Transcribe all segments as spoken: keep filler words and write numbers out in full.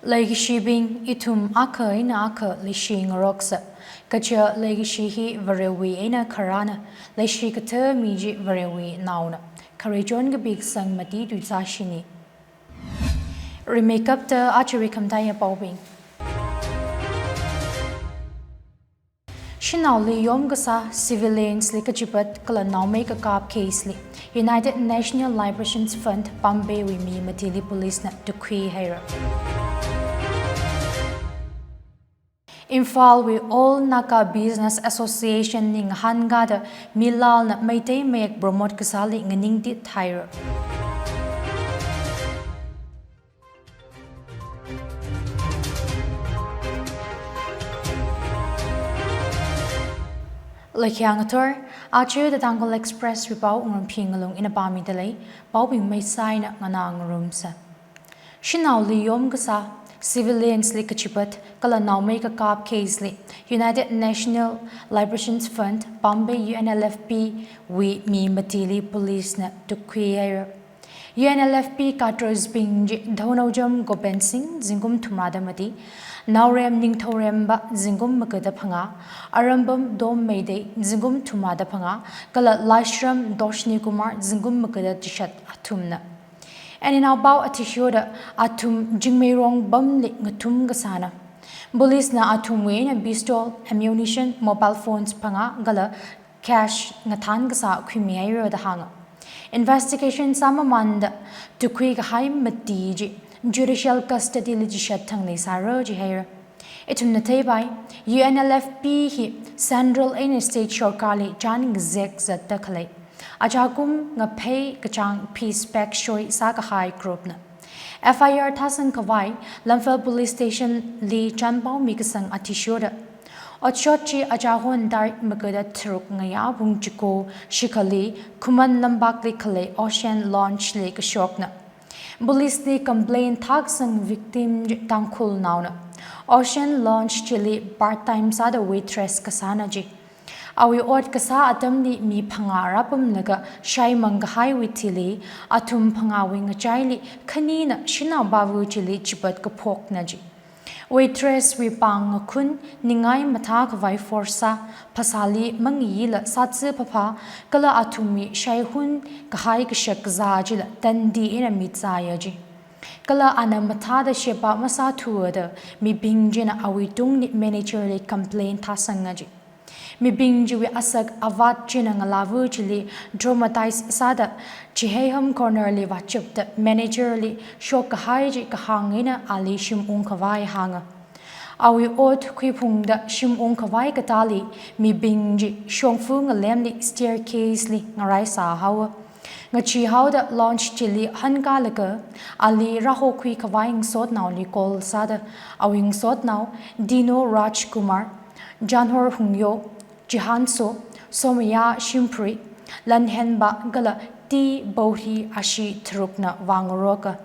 Leikashibing, ithum akha eina akha leishi ngaroksa. Kaja leikashi hi Varewui eina kharāna, leishi kathā mi chi Varewui naona. Kharei chon kapi kasang mati tuizā shini. Rimeikapta aja rikamtaiya paobing. Shanaoli yomkasā, civilians li kachipat kala naomei kakap case li United National Liberation Front Bombay wui mi matili police na tukhui haira. Imphal wui All Naga Business Association li ngahānkada Milal na Meitei mayek promote kasāli nganingtit haira. Laikhia ngathor, aja The Tangkhul Express wui pao Wungrungphi Ngalung ina pāmida lei, paobing maisaina nganā ngarumsa. Shanaoli yomkasā, civilians li kachipat kala naomei kakap case li United National Liberation Front Bombay, U N L F P wui mi matili police na tukhui haira. U N L F P cadres bing chi Thounaojam Gobind Singh, zingkum thumrada mati, Naorem Ningthouremba, zingkum magada phangā, Arambam Dom Meitei, zingkum thumrada phangā, kala Laishram Doshni Kumar, zingkum magada chishat athumna. Eina naopao athishurda athum Jingmeirong pamli ngathum kasāna. Police na athumwui eina pistol, ammunition, mobile phones phangā kala cash ngathān kasā khuimi haira da hānga. Investigation sāmamānda tukhui kahai mati chi judicial custody li chishat thang leisāra jihaira. Ithumna theipai, U N L F P hi central eina state sorkarli chān ngazek zatda khalei, ajakum ngaphei kachāng peace pact shoi sākahai group na. F I R thāsang khavai Lamphel Police Station li chānpao mikasang athishurda otshot chi achahon tarik magada tharuk ngayā pung chiko shikhali Khuman Lampakli khalei Ocean Lounge li kashokna. Police li complaint thākasang victim chi Tangkhul naona. Ocean Lounge chili part time sāda waitress kasāna ji. Awui ot kasā atamli mi phangā rāpamlaga shaimang kahaiwui thili, athum phangāwui ngachaili khanina shanao pava chili chipat kaphokna ji. Waitress wui pāng ngakhun, ningai mathā khavai force sā, phasāli mangayila sātsi phaphā, kala athumwui shaihun kahai kashak kazā chila tandi eina mitsāya ji. Kala ana mathāda sheba masāthuda mibing china awui tungli manager li complaint thāsanga ji. Mibing chiwui asak avat china ngalāva chili traumatize sāda Chiheiham corner li vāchapda manager li shok kahai chi kahāng eina ali shim ung khavai hānga. Awui ot khuiphungda shim ung khavai katāli mibing chi shongfa ngalemli staircase li ngaraisā haowa. Ngachee haoda lounge chili hankalaga ali rāhokhui khavai ngasotnaoli call sāda awui ngasotnao Dino Rajkumar, Janhor Hungyo, Chihanso, Somaya Shimphri, Lanhenba kala T Bohri ashi tharukna vāngaroka.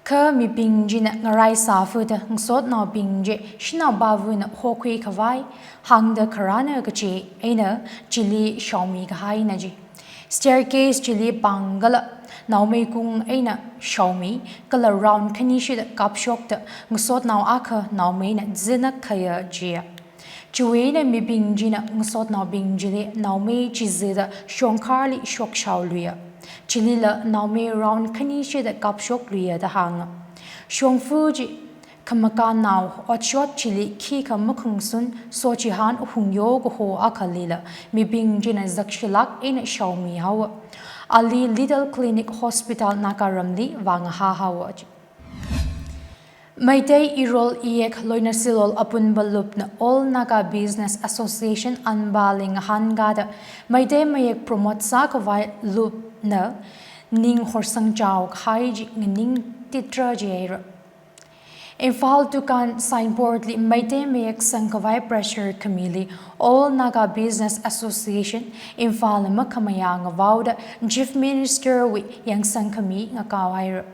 Kha mibing china ngaraisāfada ngasotnaobing chi shanao pavana hokhui khavai hāngda kharāna kachi eina chili shaomi kahaina ji. Staircase chili pāng kala naomeikung eina shaomi kala round khanishida kapshokda ngasotnao akha naomeina zinak khaya jiya. Chiwui eina mibing china ngasotnaobing chili naomei chizida shongkharli shokshao luiya. Chilila naomei round khanishida kapshok luiya da hānga. Shongfa chi khamakānnao otshot chili khikha makhungsun Sochihān Hungyo kaho akhalila mibing china zakshilāk eina shaomi haowa. Ali Little Clinic Hospital Nagaramli vāngahā haowa ji. Meitei Irol Iyek Loinasilol Apunba Lupna All Naga Business Association ANBA li ngahānkada Meitei mayek promote sākhavai lupna ning horsangchao kahai chi nganingtitra jihaira. Imphal dukan signboard li Meitei mayek sangkhavai pressure khamili All Naga Business Association Imphal na makhamayā ngavaoda Chief Minister wui yangsang khami ngakao haira.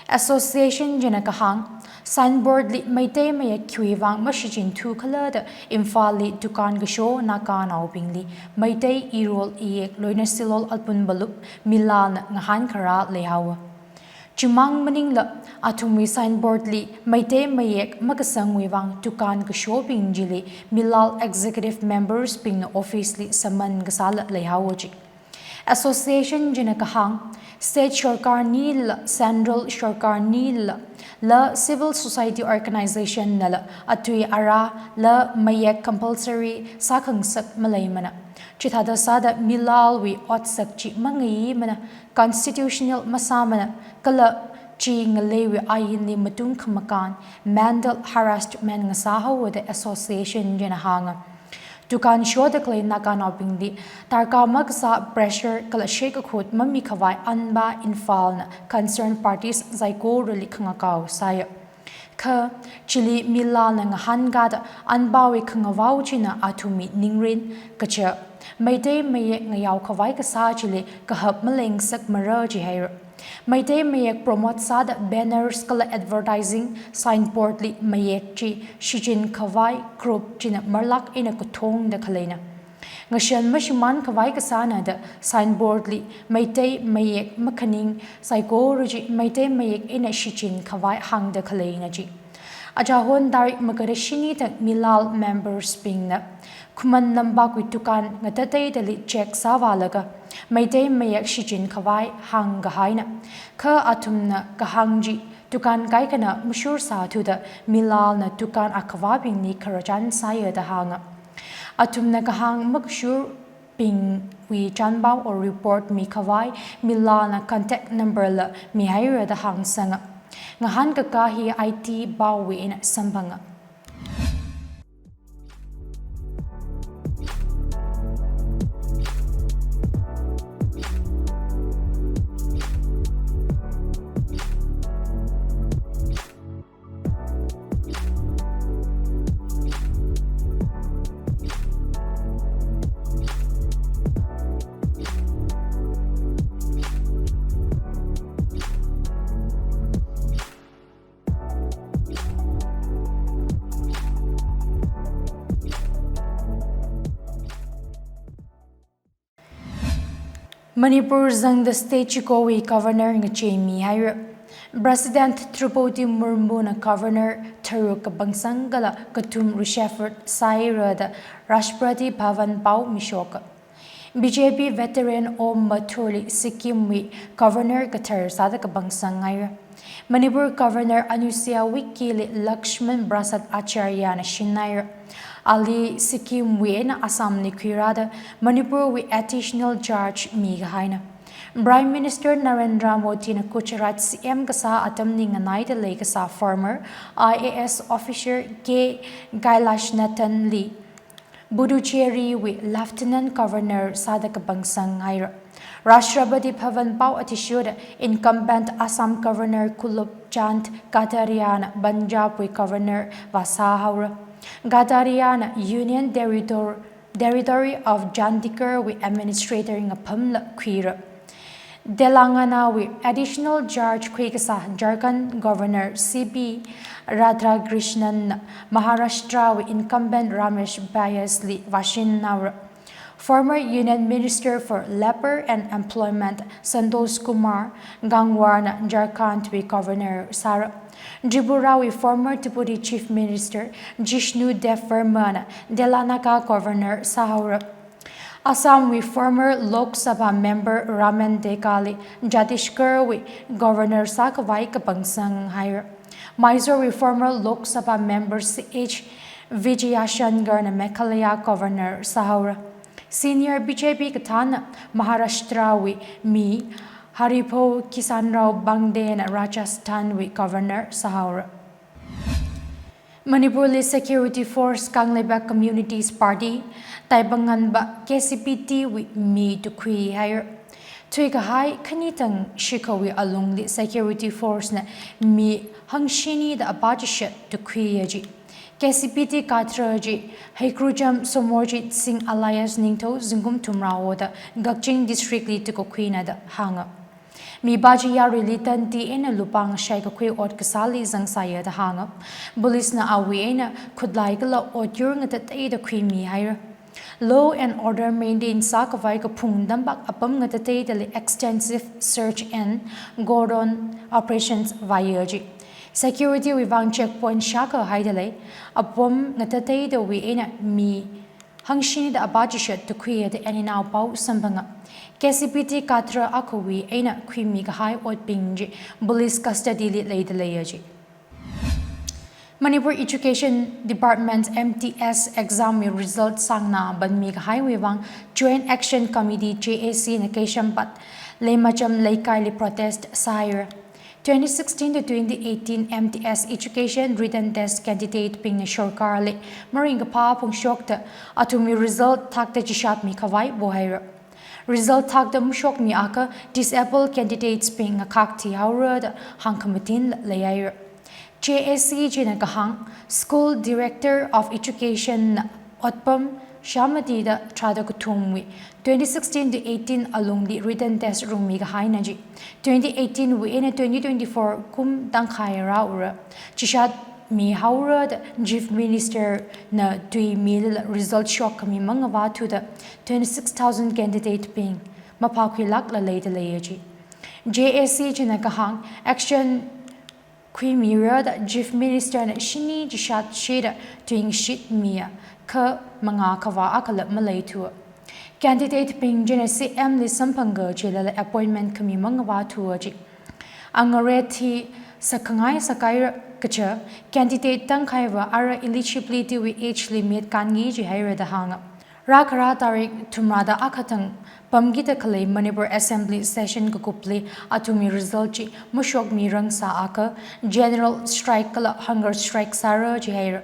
Association china kahāng, signboard li Meitei mayek khiwui vang mashichin thukhala da Imphal li dukan kasho Naganaobingli Meitei Irol Iyek Loinasilol Apunba Lup Milal na ngahānkharā leihaowa. Chimang maningla, athumwui signboard li Meitei mayek makasangwui vang dukan kashobing chili Milal Executive Members bingna office li summon kasāla leihaowa ji. Association china kahāng, state sarkar nila, central sarkar nila, la civil society organization nala atui ara la mayek compulsory sākhangasak maleimana. Chithāda sāda Milalwui otsak chi mangayimana, constitutional masāmana, kala chi ngaleiwui ainli matung khamakān, mental harassment ngasāhaowa da association china hānga. Dukan shoda khalei Naganaobingli darkar makasā pressure kala shekakhut mamikhavai ANBA Imphalna concerned parties saikorali khangakao sāya. Kha chili Milalna ngahānkada ANBAwui khangavao china athumwui ningrin, kaja, Meitei mayek ngayaokhavai kasā chili kahap malengasakmara jihaira. Meitei mayek promote sāda banners kala advertising signboard li mayek chi shichinkhavai group china marlāk eina kathongda khaleina. Ngashan mashimānkhavai kasāna da signboard li Meitei mayek makhaning saikora chi Meitei mayek eina shichinkhavai hāngda khaleina ji. Achahon tarik makarashini thang Milal members bingna Khuman Nambakwui dukan ngatateidali check sāvālaga Meitei mayek shichinkhavai hāngkahaina. Kha athumna kahāng chi dukan kaikhana mashur sāthuda Milalna dukan akhavābingli khararchan sāya da hānga. Athumna kahāng makashurbingwui chanpao or report mikhavai Milalna contact number la mihaira da hāngsanga. Ngahānkakā hi I T paowui eina samphanga. Manipur zangda state chikowui governor ngacheimihaira. President Droupadi Murmuna governor tharuk kapangsang kala kathum reshuffle sāhaira da Rashtrapati Bhavan pao mishoka. B J P veteran Om Mathurli Sikkimwui governor kathar sāda kapangsanghaira. Manipur Governor Anusuiya Uikey li Lakshman Prasad Acharyana shinhaira. Ali Sikkimwui eina Assamli khuirāda Manipurwui additional charge mikahaina. Prime Minister Narendra Modina Gujarat C M kasā atamli nganaida leikasā former I A S officer K Kailashanathanli Puducherrywui Lieutenant Governor sāda kapangsanghaira. Rashtrapati Bhavan pao athishurda incumbent Assam Governor Gulab Chand Katariana Punjabwui Governor vāsāhaora. Katariana Union Territor-, Territory of Chandigarhwui administrator ngaphamla khuira. Telanganawui additional charge khuikasā Jharkhand Governor C P Radhakrishnan Maharashtrawui incumbent Ramesh Baisli vāshinhaora. Former Union Minister for Labour and Employment Santosh Kumar Gangwarna Jharkhandwui governor sāra. Tripurawui former Deputy Chief Minister Jishnu Debbarmana Telangaga governor sāhaora. Assamwui former Lok Sabha member Raman Tekali Chhattisgarhwui governor sākhavai kapangsanghaira. Mysorewui former Lok Sabha member C H Vijayashankarna Meghalaya governor sāhaora. Senior B J P kathāna Maharashtrawui mi Haribhoi Kishanrao Pandeyna Rajasthanwui governor sāhaora. Manipurli Security Force Kangleipak Communities Party, Taipangngamba K C P T wui mi tukhuihaira. Thuikahai khanithang shikhawui alungli Security Force na mi hangshinida apā chishat tukhuiya ji. K C P T cadre chi Heikhrijam Samarjit Singh alias Ningthou zingkum thumrā hoda Kakching District li tukakhuina da hānga. Mipā chi yaruili tandi eina lupā ngashai kakhui ot kasāli zangsāya da hānga. Police na awui eina khutlai kala otyur ngatateida khuimihaira. Law and order maintain sākhavai kaphung tampak apam ngatateidali extensive search and cordon operations vāya ji. Security wui vang checkpoint shākha haida lei, apam ngatateidawui eina mi hangshini da apā chishat tukhuiya da N N R pao samphanga. K C P T cadre akhawui eina khuimi kahai otbing chi police custody li leida leiya ji. Manipur Education Department M T S exam wui result sāngnā banmi kahaiwui vang Joint Action Committee, J A C, na Keishampat Leimacham Leikaili protest sāhaira. Twenty sixteen to twenty eighteen M T S education written test candidate bingna sorkarli maringkaphā phongshokta athumwui result thakta chishatmi khavai pohaira. Result thakta mashokmi akha disabled candidates bing ngakhak thihaora da hāngkhamatin leihaira. J A C china kahāng, School Director of Education na otpam shāmati da tharāda kathumwui twenty sixteen to eighteen alungli written test rungmi kahaina ji. Twenty eighteen wui eina twenty twenty-four kum tangkhai rāura. Chishatmihaora da Chief Minister na tuimilala result shokkhami mangavā thuda twenty-six thousand candidate bing maphākhuilākla leida leiya ji. J A C china kahāng, action khuimira da Chief Minister na shini chishatshida tuingashitmiya, kha mangā khavā akhala maleithua. Candidate bing china C M li samphanga chilala appointment khami mangavā thua ji. Angarei thi sākhangai sākaira kaja candidate tangkhaiva ara eligibility wui age limit kānngi jihaira da hānga. Rākhara tarik thumrada akha thang pamkida khalei Manipur Assembly session kakupli athumwui result chi mashokmi rangsā akha general strike kala hunger strike sāra jihaira.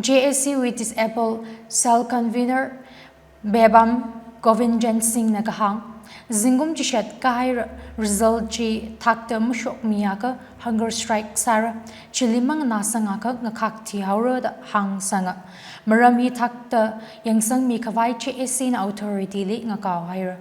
J A C wui disabled cell convener Bebam Govindan Singh na kahāng, zingkum chishat kahaira result chi thakta mashokmi akha hunger strike sāra, chili manganāsang akha ngakhak thihaora da hāngsanga. Maram hi thakta yangsangmi khavai J A C na authority li ngakaohaira.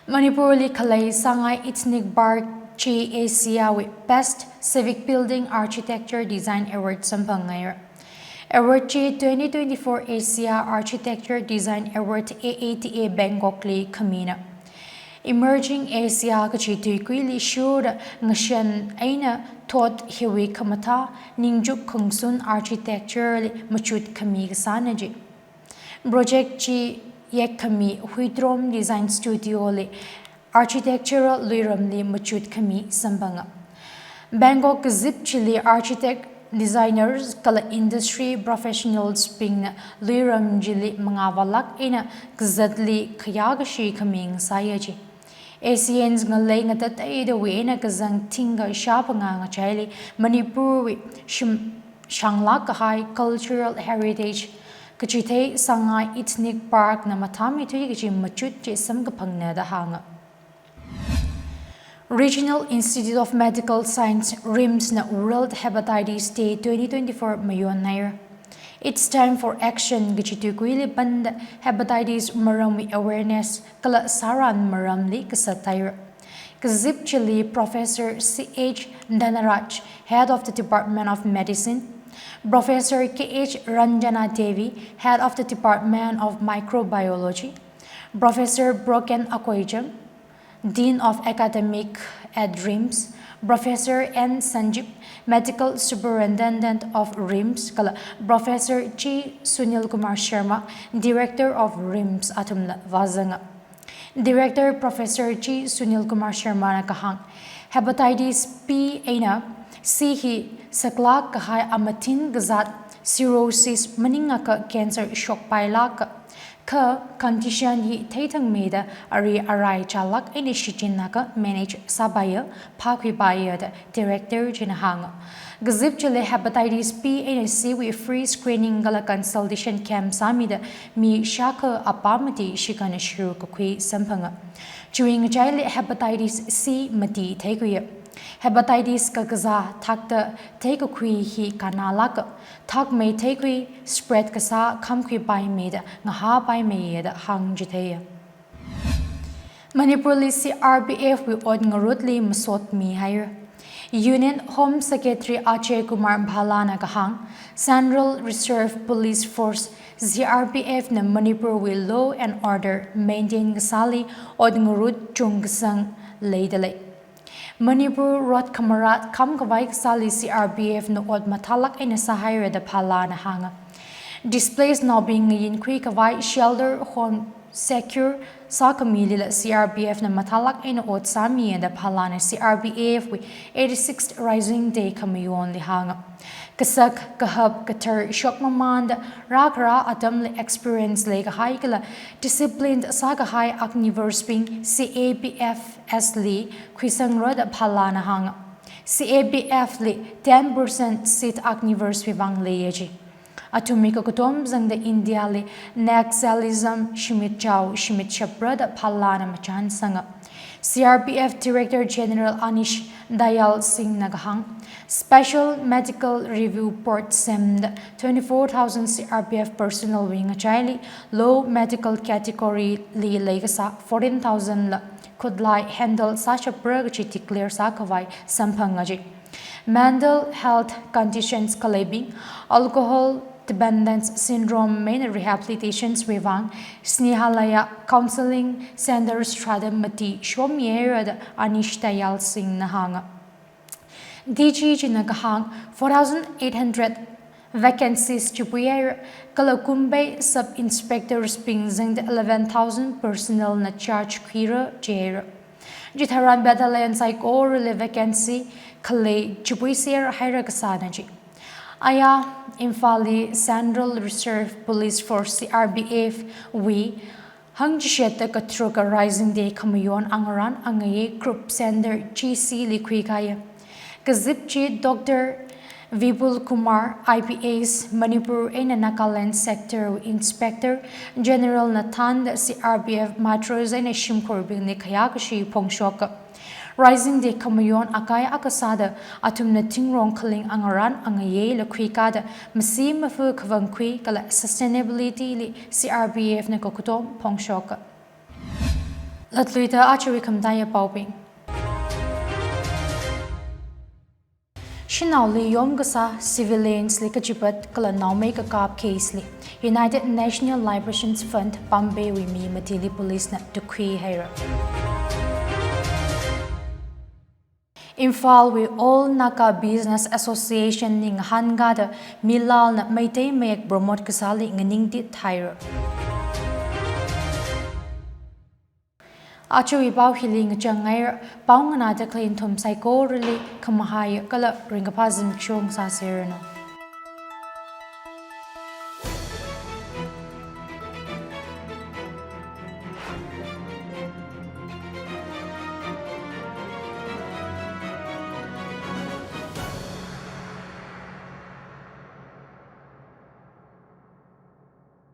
Manipur li khalei Sangai Ethnic Park chi Asia wui Best Civic Building Architecture Design Award samphangngaira. Award chi twenty twenty-four Asia Architecture Design Award A A D A Bangkok li khamina. Emerging Asia kachi tuikuili shurda ngashan eina thot hiwui khamathā ningchuk khangsun architecture li machut khami kasāna ji. Project chi yekkhami Huitrom Design Studio li architectural luiramli machut khami samphanga. Bangkok kazip chili architect, designers kala industry professionals bingna luiram chili mangāvālāk eina kazatli khayākashi khami ngasāya ji. Asians ngalei ngatateidawui eina kazang thingkha shāphangā ngachaili Manipur wui shim shanglāk kahai cultural heritage kachithei Sangai Ethnic Park na mathāmeithui kaji machut chi samkaphangna da hānga. Regional Institute of Medical Science, RIMS na World Hepatitis Day twenty twenty-four mayonnaira. It's time for action kachi tuikuili panda hepatitis maramwui awareness kala sāran maramli kasat haira. Kazip chili Professor C H Dhanaraj, Head of the Department of Medicine, Professor K H Ranjana Devi, Head of the Department of Microbiology, Professor Broken Akoijam, Dean of Academic at RIMS, Professor N Sanjeev, Medical Superintendent of RIMS, kala Professor G Sunil Kumar Sharma, Director of RIMS athumla vāzanga. Director Professor G Sunil Kumar Sharma na kahāng, hepatitis B eina C hi saklāk kahai amathin kazāt, cirrhosis maningakha cancer shokpailāka, kha condition hi theithangmeida ari arai chālāk eina shichinakha manage sāpaiya, phākhuipaiya da Director china hānga. Kazip chili hepatitis B eina C wui free screening kala consultation camp sāmida mi shākha apā mati shikana shiruk kakhui samphanga. Chiwui ngachaili hepatitis C mati theikhuiya. Hepatitis kakazā thakta theikakhui hi kannalāka, thakmei theikhui spread kasā khamkhuipaimeida ngahāpaimeiya da hāngchitheiya. Manipurli C R P F wui ot ngarutli masotmihaira. Union Home Secretary Ajay Kumar Bhalla na kahāng, Central Reserve Police Force, C R P F na Manipurwui law and order maintain kasāli ot ngarut chungkasang leidalei. Manipur rot khamarat khamkhavai kasāli C R P F na ot mathālāk eina sāhaira da phālāna hānga. Displaced naobing ngayinkhui khavai shelter home secure sākhamilila C R P F na mathālāk eina ot sāmiya da phālāna C R P F wui eighty-sixth Rising Day khamayonli hānga. Kasak, kahap, kathar shokmamānda rākhara atamli experience leikahai kala disciplined sākahai Agniveers bing C A P F S li khuisangra da phālāna hānga. C A P F li ten percent seat Agniveers wui vang leiya ji. Athumwui kakatom zangda India li Naxalism shimitchao shimitshapra da phālāna machānsanga. C R P F Director General Anish Dayal Singh na kahāng, Special Medical Review Board semda twenty-four thousand C R P F personnel wui ngachaili low medical category li leikasā fourteen thousand la khutlai handle sāshapra kachi declare sākhavai samphanga ji. Mental health conditions khaleibing, alcohol dependence syndrome eina rehabilitations wui vang Snehalaya Counseling Centres tharāda mati shomihaira da Anish Dayal Singh na hānga. D G china kahāng four thousand eight hundred vacancies chipuihaira kala kumbei sub inspectors bing zangda eleven thousand personnel na charge khuira jihaira. Chitharan battalion saikorali vacancy khalei chipuiser haira kasāna ji. Aya, Imphal li Central Reserve Police Force C R P F wui hangchishatda katharuka Rising Day khamayon angarān angayei group center G C li khuikāya. Kazip chi Doctor Vipul Kumar, I P S, Manipur eina Nagaland Sector Inspector General na thānda C R P F matros eina shimkhurbingli khayākashi phongshoka. Rising Day khamayon akai akha sāda athumna thingrong khaling angarān angayeila khuikāda masi mafu khavangkhui kala sustainability li C R P F na kakatom phongshoka. Latluida ajawui khamataiya paobing. Shanaoli yomkasā civilians li kachipat kala naomei kakap case li United National Liberation Front Bombay wui mi matili police na tukhuihaira. Imphal wui All Naga Business Association li ngahānkāda milalna Meitei mayek promote kasāli nganingtit haira. Ajawui pao hili ngachang ngaira, pao nganāda khalei nathum saikorali khamahai kala ringkaphā zimiksho sāseranu.